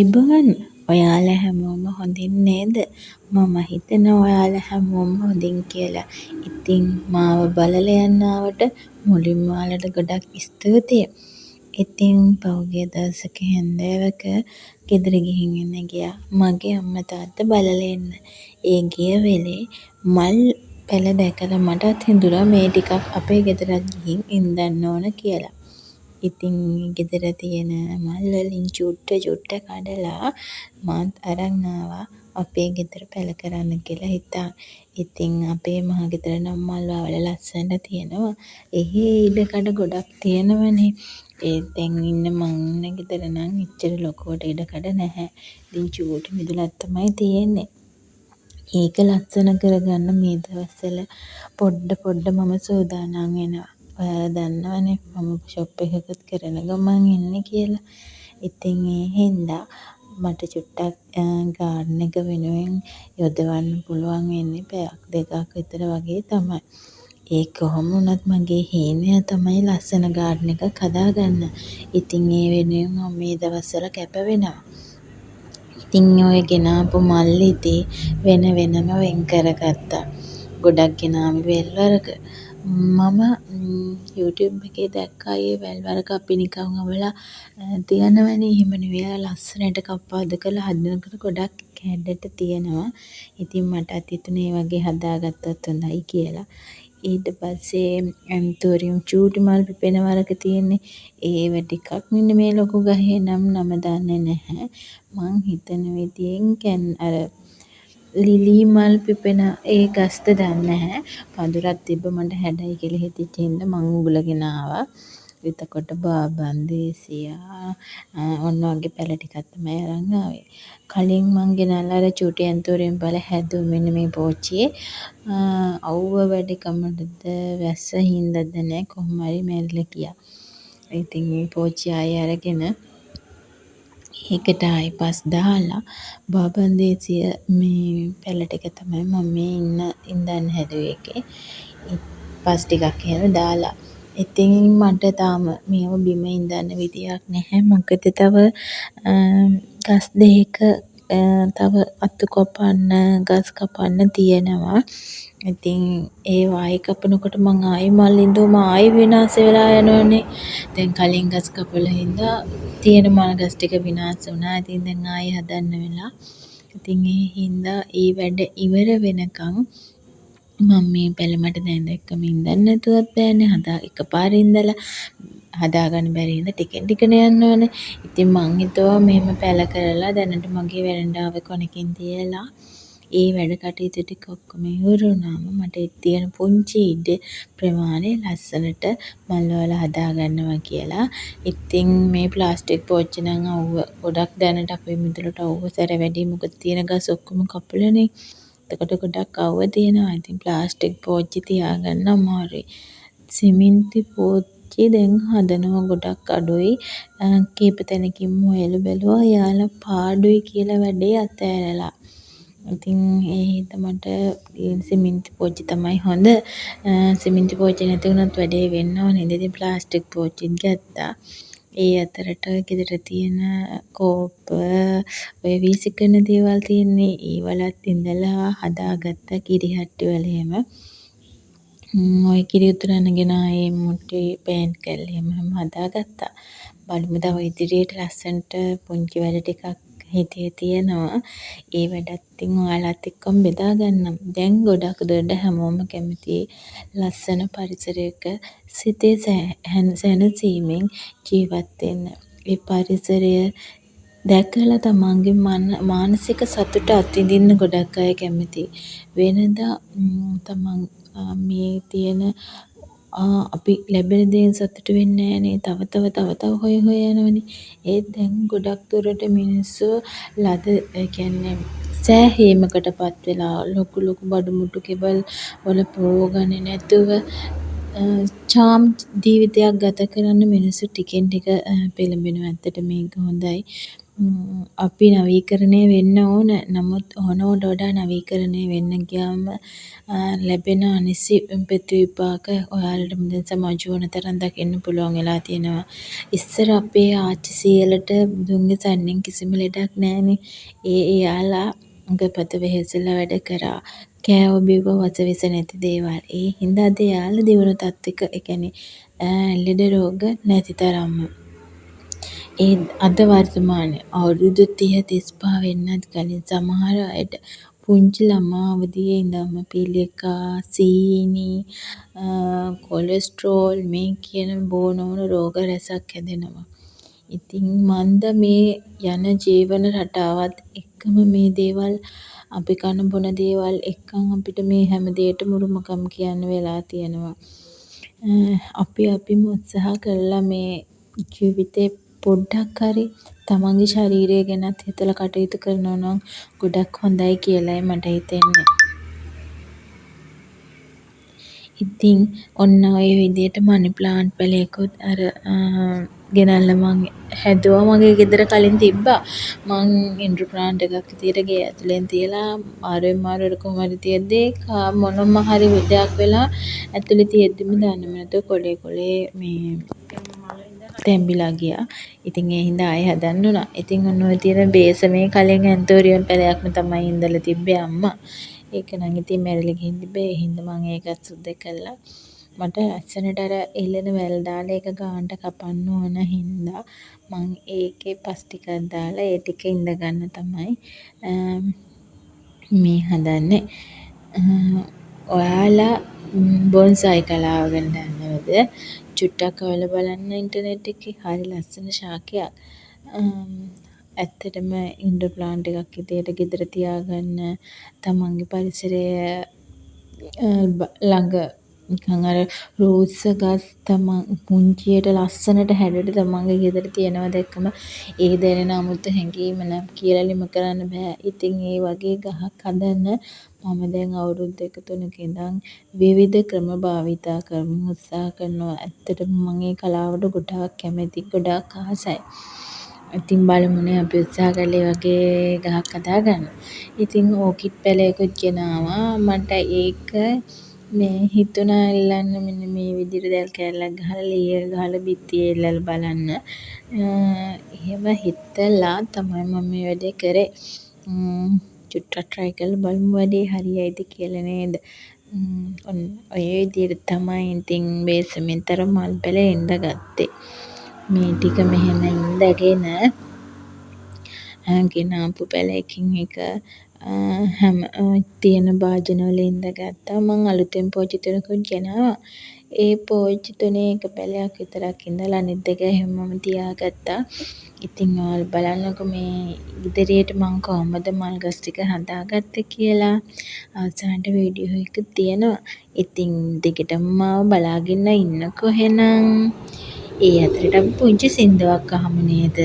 ආයුබෝවන්. ඔයාලා හැමෝම හොඳින් නේද? මම හිතනවා ඔයාලා හැමෝම හොඳින් කියලා. ඉතින් මාව බලලා යන්න ආවට මුලින්ම ඔයාලට ගොඩක් ස්තුතියි. ඉතින් පහුගිය දවසක හැන්දෑවක ගෙදර ගිහින් එන්න ගියා මගේ අම්මා තාත්තා බලලා එන්න. ඒ ගිය වෙලේ මල් පැළ දැකලා මටත් හිතුණා මේ ටිකක් අපේ ගෙදරත් ගිහින් ඉන්දන්න ඕන කියලා. ඉතින් ගෙදර තියෙන මල් වලින් චුට්ට චුට්ට කඩලා මාත් අරන් ආවා අපේ ගෙදර පැළ කරන්න කියලා හිතන්. ඉතින් අපේ මහ ගෙදර නම් මල් වවලා ලස්සනට තියෙනවා. එහෙ ඉඩකඩ ගොඩක් තියෙනවනේ. ඒත් දැන් ඉන්න මං ඉන්න ගෙදර නම් එච්චර ලොකුවට ඉඩකඩ නැහැ. ඉතින් චූටි මිදුලක් තමයි තියෙන්නේ. ඒක ලස්සන කරගන්න මේ දවස්වල පොඩ්ඩ පොඩ්ඩ මම සූදානම් වෙනවා. ඔයාලා දන්නවනේ මම ෂොප් එකකුත් කරන ගමන් ඉන්නේ කියලා. ඉතින් ඒ හින්දා මට චුට්ටක් ගාඩන් එක වෙනුවෙන් යොදවන්න පුළුවන් වෙන්නේ පැයක් දෙකක් විතර වගේ තමයි. ඒ කොහොම වුණත් මගේ හීනය තමයි ලස්සන ගාඩන් එකක් හදාගන්න. ඉතින් ඒ වෙනුවෙන් මම මේ දවස්වල කැප වෙනවා. ඉතින් ඔය ගෙනාපු මල් ඉතින් වෙන වෙනම වෙන් කරගත්තා. ගොඩක් ගෙනාවේ වෙල් වර්ග. මම යූටියුබ් එකේ දැක්කා ඒ වැල් වර්ග අපි නිකන් අවලා තියනවනේ. එහෙම නෙවෙයි අර ලස්සනට කප්පාදු කරලා හදනකොට ගොඩක් හැඩට තියෙනවා. ඉතින් මටත් හිතුණා ඒ වගේ හදාගත්තොත් හොඳයි කියලා. ඊට පස්සේ ඇන්තූරියම් චූටි මල් පිපෙන වර්ග තියෙන්නේ. ඒව ටිකක් මෙන්න මේ ලොකු ගහේ නම් නම දන්නේ නැහැ. මං හිතන විදියෙන් අර ලිලී මල් පිපෙන ඒ ගස්ද දන්නේ නැහැ. පඳුරක් තිබ්බ මට හැඩයි කියලා හිතිච්ච හින්දා මං උගුලගෙන ආවා. එතකොට බාබන්දේසියා ඔන්න ඔය වගේ පැළ ටිකක් තමයි අරන් ආවේ. කලින් මං ගෙනල්ලා අර චූටි ඇන්තූරියම් පැළ හැදුවා මෙන්න මේ පෝච්චියේ. අවුව වැඩිකමටද වැස්ස හින්දාද දන්නේ නෑ, කොහොම හරි මැරිලා ගියා. ඉතින් ඒ පෝච්චිය ආයේ අරගෙන ඒකට ආයේ පස් දාලා බාබන්දේසිය මේ පැළ ටික තමයි මම මේ ඉන්දන්න හැදුවේ ඒකේ. පස් ටිකක් එහෙම දාලා. ඉතින් මට තාම මේව බිම ඉන්දන්න විදියක් නැහැ. මොකද තව ගස් දෙක තව අතු කපන්න, ගස් කපන්න තියෙනවා. ඉතින් ඒවා ආයේ කපනකොට මං ආයේ මල් ඉන්දුවම ආයේ විනාශ වෙලා යනවනේ. දැන් කලින් ගස් කපලා හින්දා තියෙන මල් ගස් ටික විනාශ වුණා. ඉතින් දැන් ආයේ හදන්න වෙලා. ඉතින් ඒ හින්දා ඒ වැඩ ඉවර වෙනකන් මං මේ පැළ මට දැන් දැක්කම ඉන්දන්න නැතුවත් බෑනේ. එකපාර ඉන්දලා හදාගන්න බැරි හින්දා ටිකෙන් ටිකනේ යන්න ඕනේ. ඉතින් මං හිතුවා මෙහෙම පැළ කරලා දැනට මගේ වෙරන්ඩාවේ කොනකින් තියලා ඒ වැඩ කටයුතු ටික ඔක්කොම ඉවර වුණාම මට තියෙන පුංචි ඉඩ ප්‍රමාණය ලස්සනට මල් වවලා හදාගන්නවා කියලා. ඉතින් මේ ප්ලාස්ටික් පෝච්චි නම් අවුව ගොඩක් දැනට අපේ මිදුලට අවුව සැර වැඩියි. මොකද තියෙන ගස් ඔක්කොම කපලානේ. එතකොට ගොඩක් අවුව තියෙනවා. ඉතින් ප්ලාස්ටික් පෝච්චි තියාගන්න අමාරුයි. සිමෙන්ති පෝච්චි දැන් හදනවා ගොඩක් අඩුයි. කීප තැනකින්ම හොයලා බැලුවා. එයාලා පාඩුයි කියලා වැඩේ අතෑරලා. ඉතින් ඒ හින්දා මට සිමෙන්ති පෝච්චි තමයි හොඳ. සිමෙන්ති පෝච්චි නැති වුණත් වැඩේ වෙන්න ඕනේ. ඉතින් ප්ලාස්ටික් පෝච්චිත් ගත්තා. ඒ අතරට ගෙදර තියෙන කෝප්ප, ඔය වීසි කරන දේවල් තියෙන්නේ, ඒ වලත් ඉඳලා හදාගත්තා කිරි හට්ටි වල එහෙම. ඔය කිරි උතුරන්න ගෙන ඒ මුට්ටි පේන්ට් කරලා එහෙම එහෙම හදාගත්තා. බලමු තව ඉදිරියට ලස්සනට පුංචි වැඩ ටිකක් හිතේ තියෙනවා. ඒ වැඩත් ඉතින් ඔයාලත් එක්කම බෙදා ගන්නම්. දැන් ගොඩක් දුරට හැමෝම කැමතියි ලස්සන පරිසරයක සිතේ සැනසීමෙන් ජීවත් වෙන්න. ඒ පරිසරය දැකලා තමන්ගේ මානසික සතුට අත්විඳින්න ගොඩක් අය කැමතියි. වෙනදා තමන් මේ තියෙන අපි ලැබෙන දේෙන් සතුටු වෙන්නේ නෑනේ. තව තව තව තව හොය හොය යනවනේ. ඒත් දැන් ගොඩක් දුරට මිනිස්සු ලද, ඒ කියන්නේ සෑහීමකට පත් වෙලා, ලොකු ලොකු බඩු මුට්ටු ගෙවල් වල පුරවගන්නේ නැතුව චාම් ජීවිතයක් ගත කරන්න මිනිස්සු ටිකෙන් ටික පෙළඹෙනවා. ඇත්තටම ඒක හොඳයි. අපි නවීකරණය වෙන්න ඕන. නමුත් ඕනවට වඩා නවීකරණය වෙන්න ගියාම ලැබෙන අනිසි ප්‍රතිවිපාක ඔයාලටම දැන් සමාජයේ ඕන තරම් දකින්න පුළුවන් වෙලා තියෙනවා. ඉස්සර අපේ ආච්චි සීයලට බුදුන්ගේ සරණින් කිසිම ලෙඩක් නෑනේ. ඒ එයාලා උඟ පත වෙහෙසිලා වැඩ කරා. කෑව බිව්ව වස විස නැති දේවල්. ඒ හින්දා අද එයාලා දියුණු තත්වෙක, ඒ කියන්නේ ලෙඩ රෝග නැති තරම්ම. ඒත් අද වර්තමානයේ අවුරුදු 30 35 වෙන්නත් කලින් සමහර අයට පුංචි ළමා අවදියේ ඉඳන්ම පිළිකා, සීනි, කොලෙස්ටරෝල් මේ කියන බෝ නොවන රෝග රැසක් හැදෙනවා. ඉතින් මන්ද මේ යන ජීවන රටාවත් එක්කම මේ දේවල් අපි කන බොන දේවල් එක්කන් අපිට මේ හැම දේටම උරුමකම් කියන්න වෙලා තියෙනවා. අපි අපිම උත්සාහ කරලා මේ ජීවිතේ පොඩ්ඩක් හරි තමන්ගේ ශරීරය ගැනත් හිතලා කටයුතු කරනවා නම් ගොඩක් හොඳයි කියලයි මට හිතෙන්නේ. ඉතින් ඔන්න ඔය විදියට මනි ප්ලාන්ට් පැළයකුත් අර ගෙනල්ලා මං හැදුවා. මගේ ගෙදර කලින් තිබ්බා. මං ඉන්ඩෝර් ප්ලාන්ට් එකක් විදියට ගේ ඇතුලෙන් තියලා මාරුවෙන් මාරුවට කොහොම හරි තියෙද්දි මොනම හරි දෙයක් වෙලා ඇතුලේ තියෙද්දිම දන්නෙම නැතුව කොලේ කොලේ මේ තැම්බිලා ගියා. ඉතින් ඒ හින්දා ආයෙ හදන්න වුණා. ඉතින් ඔන්න ඔය තියෙන බේසමේ කලින් ඇන්තූරියම් පැළයක්ම තමයි ඉන්දලා තිබ්බේ අම්මා. ඒක නම් ඉතින් මැරිලා ගිහින් තිබ්බා. ඒ හින්දා මං ඒකත් සුද්ද කරලා මට ලස්සනට අර එල්ලෙන වැල් දාලා ඒක ගානට කපන්න ඕන හින්දා මං ඒකේ පස් ටිකක් දාලා ඒ ටික ඉඳ ගන්න තමයි මේ හදන්නේ. ඔයාලා බොන්සයි කලාව ගැන දන්නවද? චුට්ටක් හොයලා බලන්න ඉන්ටර්නෙට් එකේ. හරි ලස්සන ශාකයක්. ඇත්තටම ඉන්ඩෝර් ප්ලාන්ට් එකක් විදියට ගෙදර තියාගන්න, තමන්ගේ පරිසරය ළඟ නිකන් අර රූස්ස ගස් තමන් පුංචියට ලස්සනට හැඩට තමන්ගේ ගෙදර තියෙනවා දැක්කම ඒ දැනෙන අමුතු හැඟීම නම් කියලා නිම කරන්න බෑ. ඉතින් ඒ වගේ ගහක් හදන්න මම දැන් අවුරුදු දෙක තුනක ඉඳන් විවිධ ක්‍රම භාවිතා කරමින් උත්සාහ කරනවා. ඇත්තටම මං ඒ කලාවට ගොඩාක් කැමතියි, ගොඩාක් ආසයි. ඉතින් බලමුනේ අපි උත්සාහ කරලා ඒ වගේ ගහක් හදාගන්න. ඉතින් ඕකිඩ් පැළයකුත් ගෙනාවා. මට ඒක මේ හිතුණා එල්ලන්න මෙන්න මේ විදියට දැල් කෑල්ලක් ගහලා ලී එක ගහලා බිත්තියේ එල්ලලා බලන්න. එහෙම හිතලා තමයි මම මේ වැඩේ කරේ. චුට්ටක් ට්‍රයි කරලා බලමු වැඩේ හරියයිද කියලා නේද? ඔන්න ඔය විදියට තමයි ඉතින් බේසමෙත් අර මල් පැළ ඉන්ද ගත්තේ. මේ ටික මෙහෙම ඉන්දගෙන ගෙනාපු පැළ එකින් එක හැම තියෙන භාජන වල ඉන්ද ගත්තා. මං අලුතෙන් පෝච්චි තුනකුත් ගෙනාවා. ඒ පෝච්චි තුනේ එක පැළයක් විතරක් ඉන්දලා අනිත් දෙක එහෙම්මම තියාගත්තා. ඉතින් ඔයාලා බලන්නකෝ මේ ඉදිරියට මං කොහොමද මල් ගස් ටික හදාගත්තේ කියලා. අවසානට වීඩියෝ එකකුත් තියෙනවා. ඉතින් දිගටම මාව බලාගෙන ඉන්නකෝ එහෙනම්. ඒ අතරට අපි පුංචි සින්දුවක් අහමු නේද?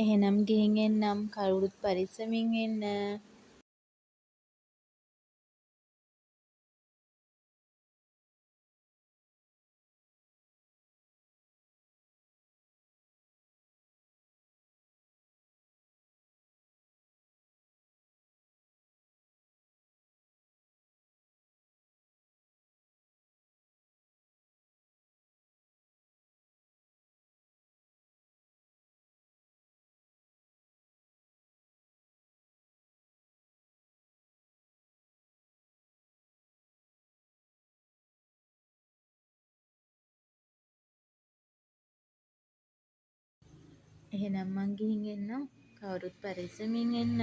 එහෙනම් ගිහින් එන්නම්. කවුරුත් පරිස්සමින් ඉන්න. එහෙනම් මං ගිහින් එන්නම්. කවුරුත් පරෙස්සමින් එන්න.